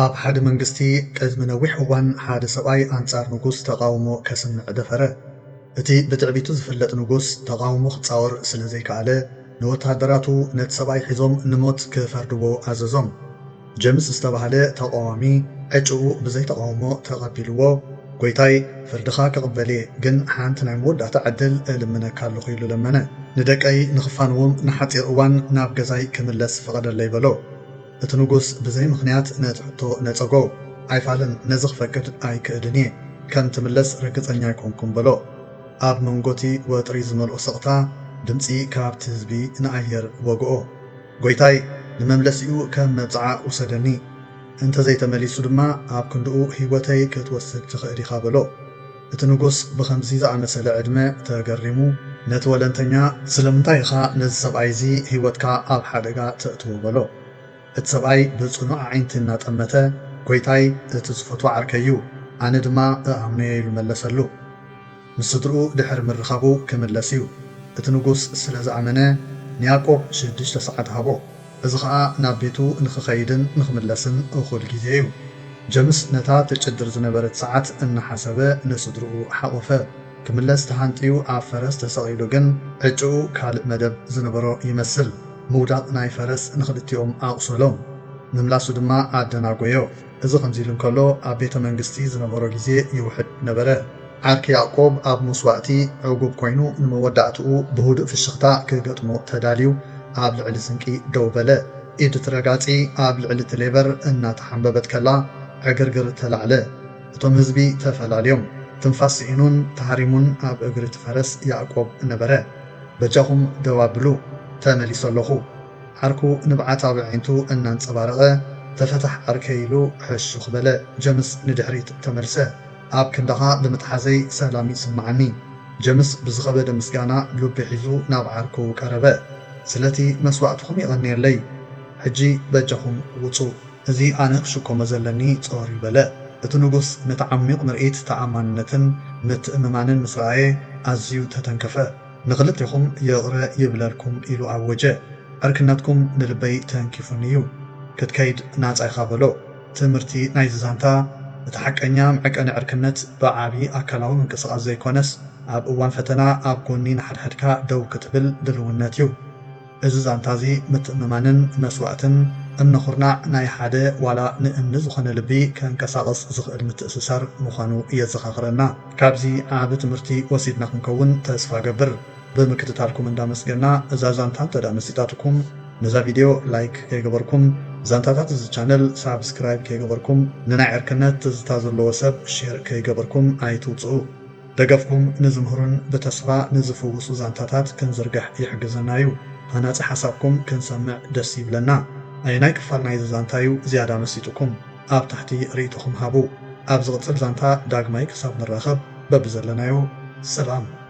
ኣብ ሓደ መንግስቲ ቅድሚ ነዊሕ እዋን ሓደ ሰብኣይ ኣንጻር ንጉስ ተቓውሞ ከስምዕ ደፈረ። እቲ ብትዕቢቱ ዝፍለጥ ንጉስ ተቓውሞ ክጻወር ስለ ዘይከኣለ ንወተሃደራቱ ነቲ ሰብኣይ ሒዞም ንሞት ክፈርድዎ ኣዘዞም። ጀምስ ዝተባህለ ተቓዋሚ ዕጭኡ ብዘይ ተቓውሞ ተቐቢልዎ፣ "ጎይታይ፣ ፍርድኻ ክቕበል እየ፣ ግን ሓንቲ ናይ መወዳእታ ዕድል እልምነካ ኣለኹ" ኢሉ ለመነ። "ንደቀይ ንኽፋንዎም ንሓጺር እዋን ናብ ገዛይ ክምለስ ፍቐደለይ" በሎ። እቲ ንጉስ ብዘይ ምኽንያት ነቲ ሕቶ ነጸጎ። "ኣይፋልን፣ ነዚ ክፈቅድ ኣይክእልን እየ። ከም ትምለስ ርግጸኛ ኣይኮንኩን" በሎ። ኣብ መንጎቲ ወጥሪ ዝመልኦ ስቕታ ድምጺ ካብቲ ህዝቢ ንኣየር ወግኦ። "ጎይታይ፣ ንመምለሲኡ ከም መብጽዓ ውሰደኒ፣ እንተ ዘይተመሊሱ ድማ ኣብ ክንድኡ ህይወተይ ክትወስድ ትኽእል ኢኻ" በሎ። እቲ ንጉስ ብኸምዚ ዝኣመሰለ ዕድመ ተገሪሙ፣ ነቲ ወለንተኛ "ስለምንታይ ኢኻ ነዚ ሰብኣይ እዚ ህይወትካ ኣብ ሓደጋ ተእትዎ?" በሎ። እቲ ሰብኣይ ብጽኑዕ ኣዒንቲ እናጠመተ፣ "ጎይታይ፣ እቲ ዝፈትዎ ዓርከይ እዩ፣ ኣነ ድማ እኣምኖ'የ" ኢሉ መለሰሉ። ምስ ስድርኡ ድሕሪ ምርኻቡ ክምለስ እዩ። እቲ ንጉስ ስለ ዝኣመነ፣ ንያዕቆብ ሽዱሽተ ሰዓት ሃቦ። እዚ ኸኣ ናብ ቤቱ ንኽኸይድን ንኽምለስን እኹል ግዜ እዩ። ጀምስ ነታ ትጭድር ዝነበረት ሰዓት እናሓሰበ ንስድርኡ ሓቖፈ። ክምለስ ተሃንጥዩ ኣብ ፈረስ ተሰቒሉ ግን፣ ዕጭኡ ካልእ መደብ ዝነበሮ ይመስል። ምውዳቕ ናይ ፈረስ ንኽልቲኦም ኣቑሰሎም። ምምላሱ ድማ ኣደናጎዮ። እዚ ከምዚ ኢሉ እንከሎ፣ ኣብ ቤተ መንግስቲ ዝነበሮ ግዜ ይውሕድ ነበረ። ዓርኪ ያዕቆብ ኣብ መስዋእቲ ዕጉብ ኮይኑ፣ ንመወዳእትኡ ብህዱእ ፍሽኽታ ክገጥሞ ተዳልዩ ኣብ ልዕሊ ስንቂ ደው በለ። ኢድ እቲ ረጋጺ ኣብ ልዕሊ እቲ ሌበር እናተሓንበበት ከላ፣ ዕግርግር ተላዕለ። እቶም ህዝቢ ተፈላልዮም። ትንፋስ ስኢኑን ተሃሪሙን ኣብ እግሪ እቲ ፈረስ ያዕቆብ ነበረ። "በጃኹም ደው ኣብሉ፣ ተመሊሰ ኣለኹ።" ዓርኩ ንብዓታዊ ኣዒንቱ እናንጸባረቐ፣ "ተፈታሕ ዓርከይ" ኢሉ ሕሹኽ በለ። ጀምስ ንድሕሪት ተመልሰ። "ኣብ ክንዳኻ ብምትሓዘይ ሰላም ይስምዓኒ።" ጀምስ ብዝኸበደ ምስጋና ልቢ ሒዙ ናብ ዓርኩ ቀረበ። "ስለቲ መስዋእትኹም የቐንየለይ። ሕጂ በጃኹም ውጹ። እዚ ኣነ ክሽከሞ ዘለኒ ጾር እዩ" በለ። እቲ ንጉስ ነቲ ዓሚቕ ምርኢት ተኣማንነትን ምትእምማንን ምስ ረኣየ ኣዝዩ ተተንከፈ። "ንኽልቴኹም ይቕረ ይብለልኩም" ኢሉ ኣወጀ። "ዕርክነትኩም ንልበይ ተንኪፉኒ እዩ። ክትከይድ ናጻ ኢኻ" በሎ። ትምህርቲ ናይዚ ዛንታ፣ እቲ ሓቀኛ መዐቀኒ ዕርክነት ብዓቢ ኣካላዊ ምንቅስቓስ ዘይኮነስ፣ ኣብ እዋን ፈተና ኣብ ጎኒ ንሓድሕድካ ደው ክትብል ድልውነት እዩ። እዚ ዛንታ እዚ ምትእምማንን መስዋእትን፣ እምነ ኹርናዕ ናይ ሓደ ዋላ ንእምኒ ዝኾነ ልቢ ከንቀሳቕስ ዝኽእል ምትእስሳር ምዃኑ የዘኻኽረና። ካብዚ ዓቢ ትምህርቲ ወሲድና ክንከውን ተስፋ እገብር። ብምክትታልኩም እንዳመስገና፣ እዛ ዛንታ እንተ ደኣ መሲጣትኩም፣ ነዛ ቪድዮ ላይክ ከይገበርኩም፣ ዛንታታት እዚ ቻነል ሳብስክራይብ ከይገበርኩም፣ ንናይ ዕርክነት ትዝታ ዘለዎ ሰብ ሼር ከይገበርኩም ኣይትውጽኡ። ደገፍኩም ንዝምህሩን ብተስፋ ንዝፍውሱ ዛንታታት ክንዝርግሕ ይሕግዘና እዩ። ሃናጺ ሓሳብኩም ክንሰምዕ ደስ ይብለና። ኣየናይ ክፋል ናይዚ ዛንታ እዩ ዝያዳ መሲጡኩም? ኣብ ታሕቲ ርእይቶኹም ሃቡ። ኣብ ዝቕጽል ዛንታ ዳግማይ ክሳብ ንራኸብ፣ በብዘለናዮ ሰላም።